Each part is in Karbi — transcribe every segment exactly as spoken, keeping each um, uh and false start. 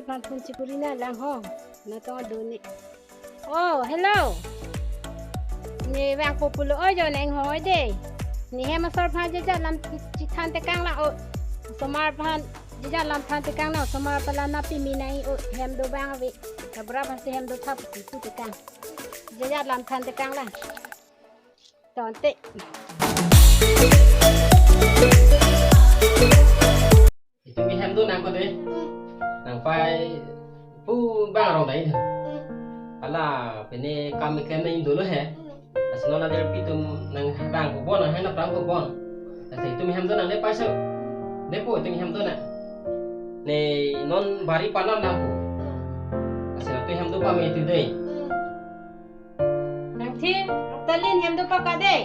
Phan phone chikuri nang lang ho. Na tong do ne. Oh, hello. Ne vangpo pulo, oi jo neng ho de. Ne hem asor aphan jejat lam chithan tekang lang o. Osomar aphan jejat lam than tekang lang, osomar aphan la na pimi nang o, hem do abang ave. Sarbura aphan si hem do thap pu tekang. Jejat lam than tekang lang. Tonte. Itum hem do nang ko de. Nang pai pu bang arong dai. Hala pine kam klem nang dolo he. Lasi non ajirpi atum nang bang ko bon, nang hem nang prang ko bon. Lasi itum hem do nang de paisa. Depo itum hem do nang. Ne non bari panan nang ko. Lasi itum hem do pame itu de. Nang thi, Ruptalin hem do paka de.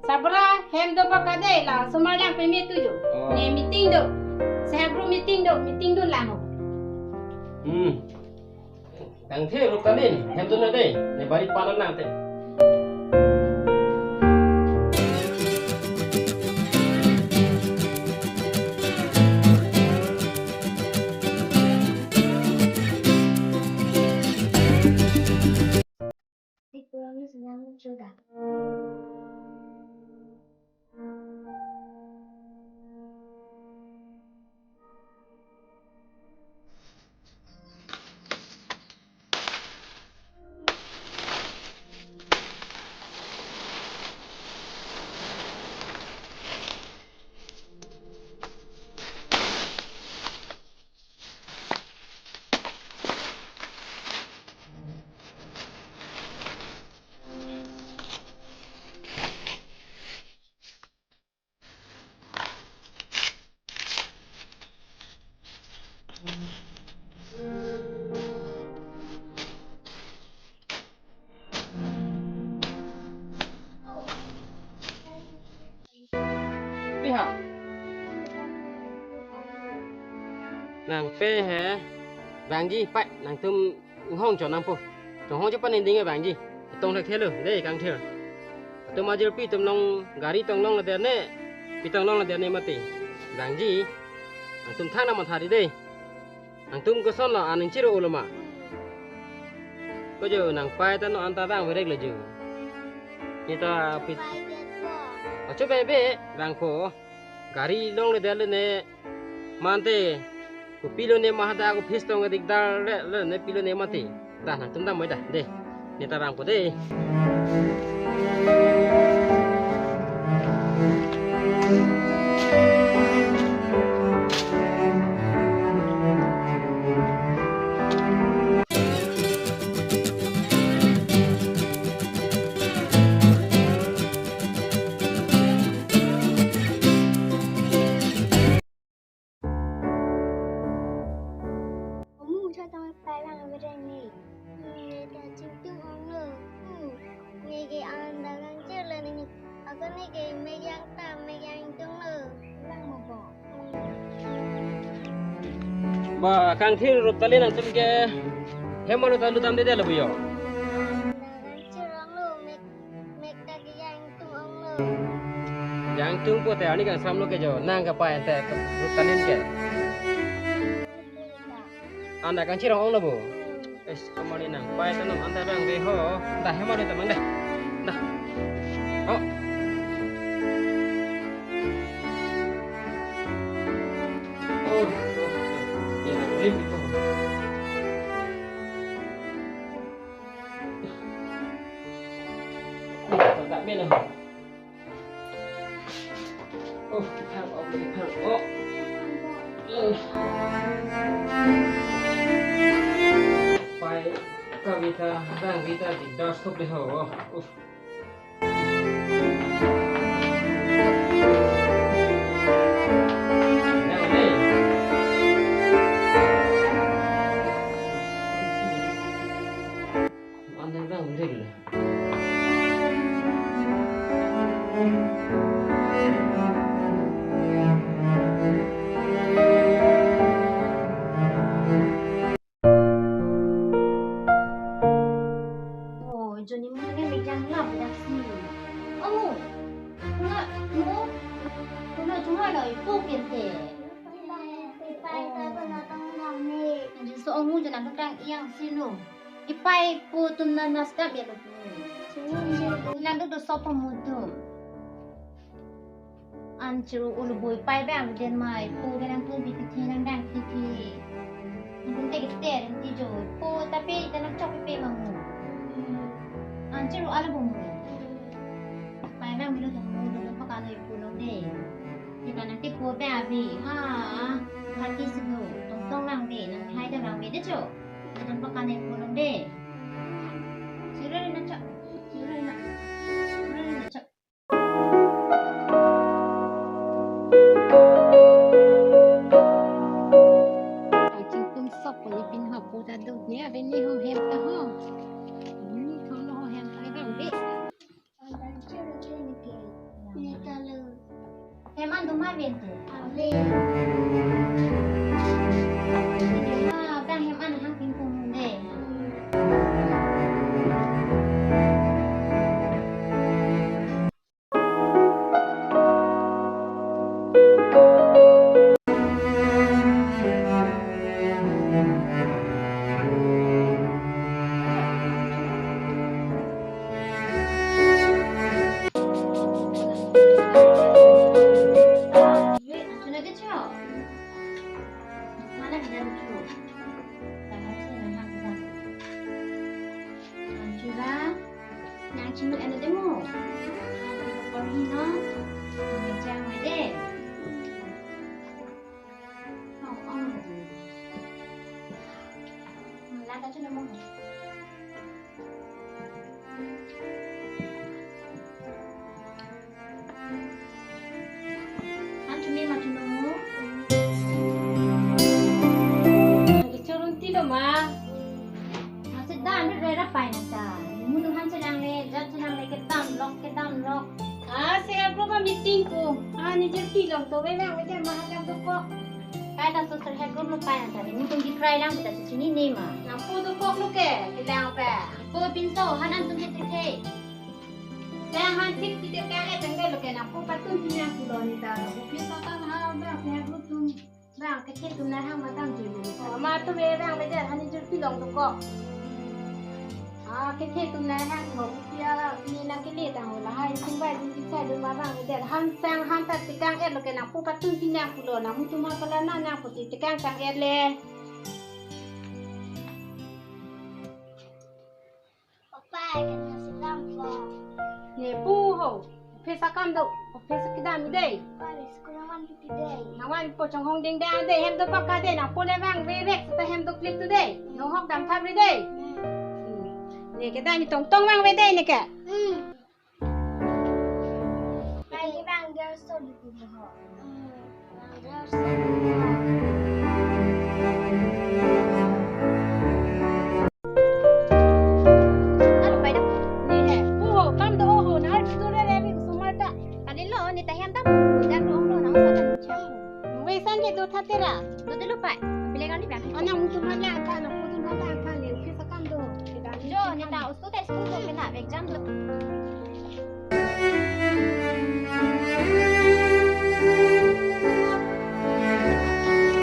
Sarbura hem do paka de, la osomar lang peme tu jo. Oh. Ne meeting do. Sehak group meeting do, meeting dun lang ho. Hmm. Nang thi Ruptalin hem do nang de, ne bari panan nang te. Dikurang ni senyum sudah. Piha. Nang pe he. Bangji, pai, nangtum inghong chon nangpo. Chonghong chepan inding bangji. Tong thek thelo, dei kangthir. Atum ajirpi atum long gari tong longledet ne. Pi tong longledet ne mati. Bangji. Nangtum thang nang mathari dei. Nangtum koson lo aning chiro uloma. Ko jo nang pai ta non anta bang verek le jo. Neta pit. Acho be be bang ko. Gari longledet le ne mante. Ko pilo ne mahada ko phis tong dikdar le le ne pilo ne mati. Dah nangtum dam moi dah de. Neta bang ko de. Omu cha tong pai lang ave dei ni. Hmm, ne ta chingtung ong lo. Hmm, ne ke anda kangchir lo ni. Ako ne ke mek yang ta, mek yang tung lo. Lang mo bo. Hmm. Ba, kangthir Ruptalin nangtum ke hem alo ta lutam dede lo bu jo. Anda kangchir ong lo, mek Mek ta ke yang tung ong lo. Yang tung po te ani kangsam lo ke jo, nang kapai ante Ruptalin ke. Anda kangchir ong lo bu. Es, kemari nang pai ta non anta bang ke ho. Dah hem alo ta mang deh. Dah. Oh. Oh. Ya, boleh gitu. Dah, dah, dah, dah. Oh, hang, oh, hang, oh. Eh. Pai, kavita, bang vita di das top de ho. Oh. Anang dang ring. Oh, joni mane mek yang lap Ong hu jo nang kang iyang silo. Ipai po tum na nasdap ya lo pu. Nang do do sop po mutu. Anchuru ulu bui pai bang den mai po ke nang po bi kithi nang dang kithi. Nang te ke ter ti jo po tapi ta nang chok pe mamu. Anchuru ala bo mu. Pai bang bilo tong mu do pa ka do ipu long de. Kita nang ti po bang abi ha. Hati sunu tong tong lang de nang hai ta lang de de cho. Tong pa ka do ipu long de. Sura na chok. Sura na. Sura na chok. Kachingtum sop ko ipin ho pu ta do ne ave ne ho hem ta ho. Ne thong lo ho hem ta dang be. Ne ta lo. Hem an do ma ven te. Ave. Ah, bang hem an hang pin pun de. Nang chimut ano demo. Nang chimut ano demo. Nang chimut ano demo. Oh, oh. Nang chimut ano demo. Han chumi ma chuno. Kichorun tilo ma. Asit dan ri rera pai nata. Munu han chelang le, jat chelang le kedam lok, kedam lok. Ah, se apro ba meeting ko. Ah, ni jir pilong to, we lang we jam mahakam to ko. Kai ta social health group lo pai nata. Munu tum di prai lang kita chini ni ma. Nang po to ko lo ke, kelang pe. Po pinso, hanan tum ke tukhe. Tang han thik thik ke ka e tang ke lo ke nang po patun pin nang pulo ni ta. Ko pin ta tang ha ba ke ha tum. Bang ke thik tum na hang ma tang jui ni. Oh, ma tum e bang le jar han ni jur pilong to ko. Ah, ke thik tum na hang mo pia ni nang ke le tang ho la hai sing bai jin jin sai dun ma bang le jar han sang han ta tikang e lo ke nang po patun pin nang pulo nang mutum ma pala na nang po ti tikang tang e le. Papa, kena sedang po. Ne pu ho. Office akam do. Office kedam dei. Papa, school nang van pi dei. Nang van po chonghong ding dei dei hem do paka dei nang po le vangve vek ta hem do klik tu dei. Nang hok dam thap ri dei. Hmm. Hmm. Ne kedam tong tong vangve dei ne ke. Hmm. Kai ni bang dia so di tu ho. Hmm. Bang dia so di tu ho. Alo pai da. Ni he. Oho, kam do oho, nahar tu re re mi sumar ta. Kali lo, ni ta hem ta. Ni dan rong lo, nang sa kan chang. Wesan ke do thatera. Do de lo pai. Pile kali bang. Ana mutum hala angka, ana mutum hala angka ni. Ke sakam do. Kita ni. Jo, ni ta ustu tes tu ke na exam do.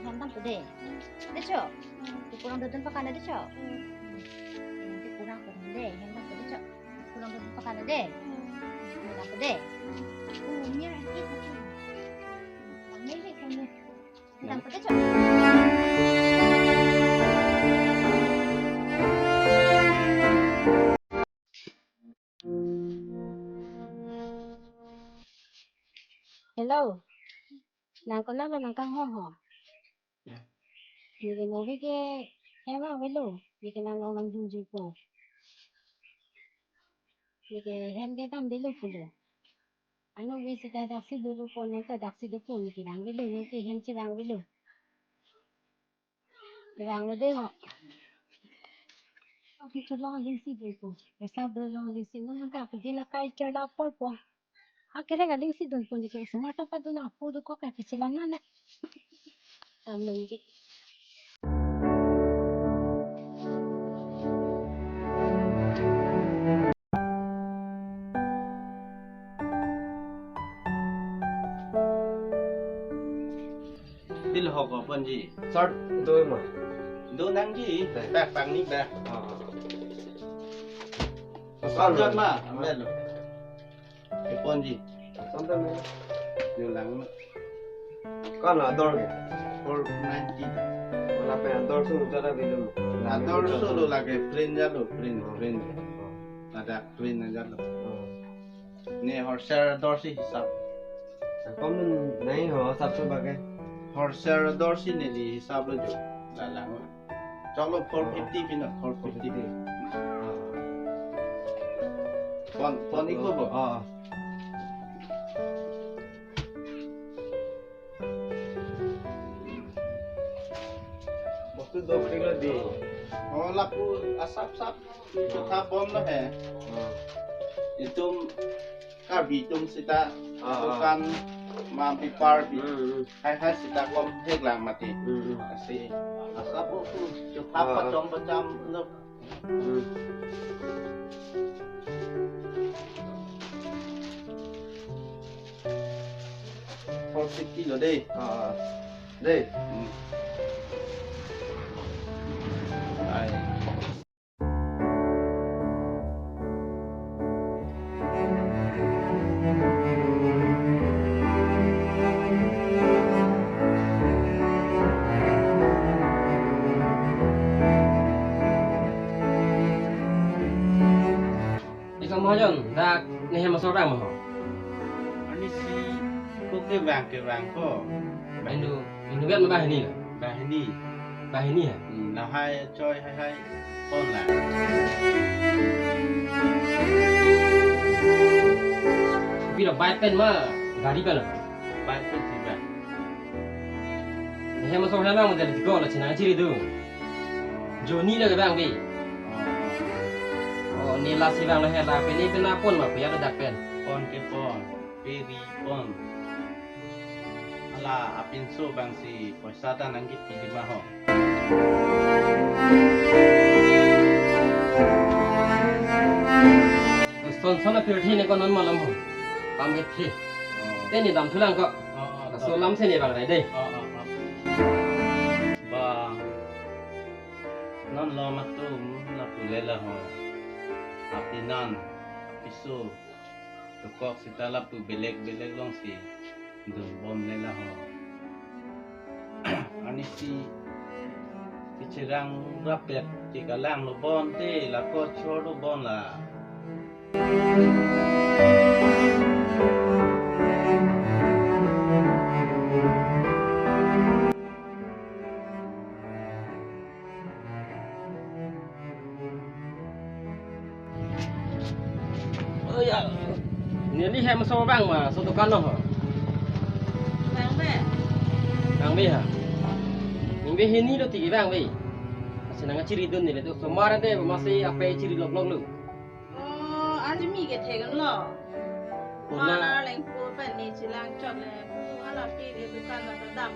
Hantam tu de. De cho. Tu kurang dodon pakan de cho. Nanti kurang kurang de. Hantam tu de cho. Kurang dodon pakan de. Hantam tu de. Oh, ni lagi tu. Kami ni kami. Hantam tu de cho. Hello. Nang konat lo nang kanghon ho? Neli movie ke hem avelo. Neli ke nang long nang junjun po. Neli ke hem ke dam delo pulo. Ano movie sita daksi dolo po, nang ta daksi do po, neli ke dam delo, neli ke hem si dam delo. Rang de ho. Oke, to long lisi de ko. Esa do long lisi no ka ko dina kai ke la por po. Akere ka lisi don po ni ke sumar ta pa do na po do ko ka ke sila na na. Amen. Til hok apon ji. Sir, do ma. Do nangji, bag pangni bag. Ah. Kosonjot ma, amel lo. Keponji. Kosonjot ma. Yo lang ma. Ko-an ador ke? Four ninety. Lapen ador so jada bilum. Ador so lo lake print jalo, print, print. Ladak print jalo. Oh. Ne horser ador si hisap. Kom nai ho hisap so bage. Horser ador si neli hisap lo jo. La lang. Choklo four fifty pina, four fifty. Pon, pon iko bo. Ah. Bostu dopik lo di. Oh, lapu asap-sap. Chotha bomlo he. Hmm. Itum Karbi atum seta, ah, ah, dukan ma bepar bi. Hmm, hmm. Hai hai seta kom thek lang mati. Hmm, hmm. Lasi asap bostu chotha, ah, ah, pachom pachom lo. Hmm. Four fifty lo dei. Ah, ah. Dei. Hmm. Ai. Isong Mahajon, dak ne hem asor abang ma ho? Arnisi ko kevang kevang ko. Indu, indu vet ma banghini lo? Banghini. Banghini ha? Hmm, lahai choi hai hai pon lang. Kopilo, bike pen ma gari pen lo? Bike pen si bang. Ne hem asor abang model tigo la chinang chiri do. Joni lo kevang bi. Oh. Oh, ne lasi vanglo he, lapen ne pen apon ma pu ya dak pen. Pon kepon, peri pon. Hala apinso abang si poisa ta nangkepi di ma ho. Son son apirthe ne ko non malom ho. Pam kethe. Oh. Te ne damthu lang ko. Oh, oh, laso alam si ne vang rai dei. Oh, oh, oh. Ba, non lo matum lapu le la ho. Apinan, apiso, dokok seta lapu belek belek long si dun bom le la ho. Arnisi kecherang rapet ke kalang lo bon te, lako chor lo bon la. Oh ya. Neli hem asor abang ma, so dukan lo ho? Vangve. Vangve ha? Ningve hini lo ti kevangve. Lasi nangchiri dun neli do. Osomar ante masi apei chiri lok lok lo. Oh, arni mi kethek lo. Puna. Mana lengpo pen ne chelang chot le, pu hala pi ke dukan la kedam.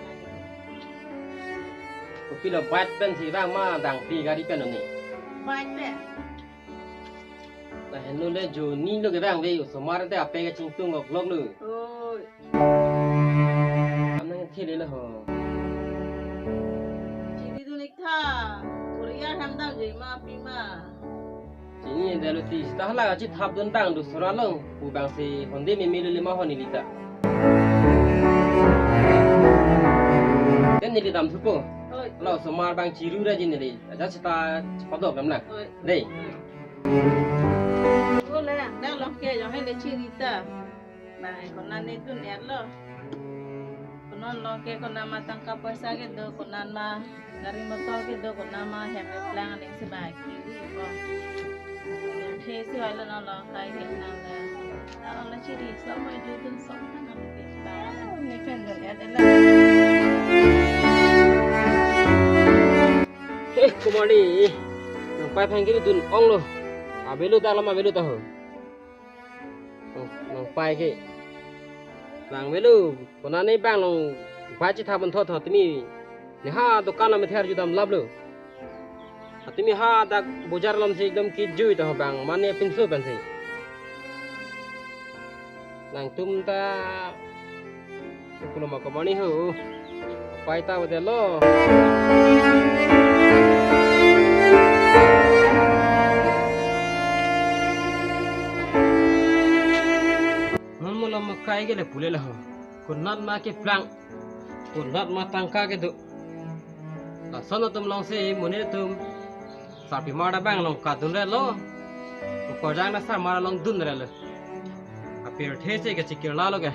Kopilo, bike pen si vang ma dangpi gari pen lo ne? Bike pen. Lahenlo le, joni lo kevangve, osomar ante apei kachingtung lok lok lo. Oi. Anang thele lo ho. Chiri dun ik tha. Korea hem damji ma pi ma. Chini dalo ti, seta hala kachethap dun abang do sora lo, pu abang si honde meme lo le ma ho neli ta. Te neli damthupo. Oi. Lo osomar abang chiru ra ji neli. Ajat seta chepadok dam lang. Oi. Dei. Oi. Ko le, dak long ke jong hai le chiri ta. Bang, konat ne dun er lo. Konon lo ke, konat ma tangka poisa kedo, konat ma gari motor kedo, konat ma hem keplang aning si bang kiri ko. He si hoi lo non lo kai he nang le. Aro lo chiri so mo du dun so nang le bang. Ne pen dun er de la. Eh, kumari. Nangpai aphan kiri dun ong lo. Avelo ta, alam avelo ta ho. Nang, nangpai ke. Nang avelo, konat ne bang long bike chethap pon thot ho tumi. Ne ha dukan lo mether judam lap lo. Tumi ha dak bojar along si ekdom kejui ta ho bang, mane pinso pen si. Nangtum ta pulo ma komani ho. Pai ta avelo. Kai ke le pule le ho. Konat ma keplang. Konat ma tangka kedo. Lason atum alongsi monit atum sarpimar ta bang along kadun relo. Korjang na sarmar along dun relo. Apirthe si kachikirla lo ke.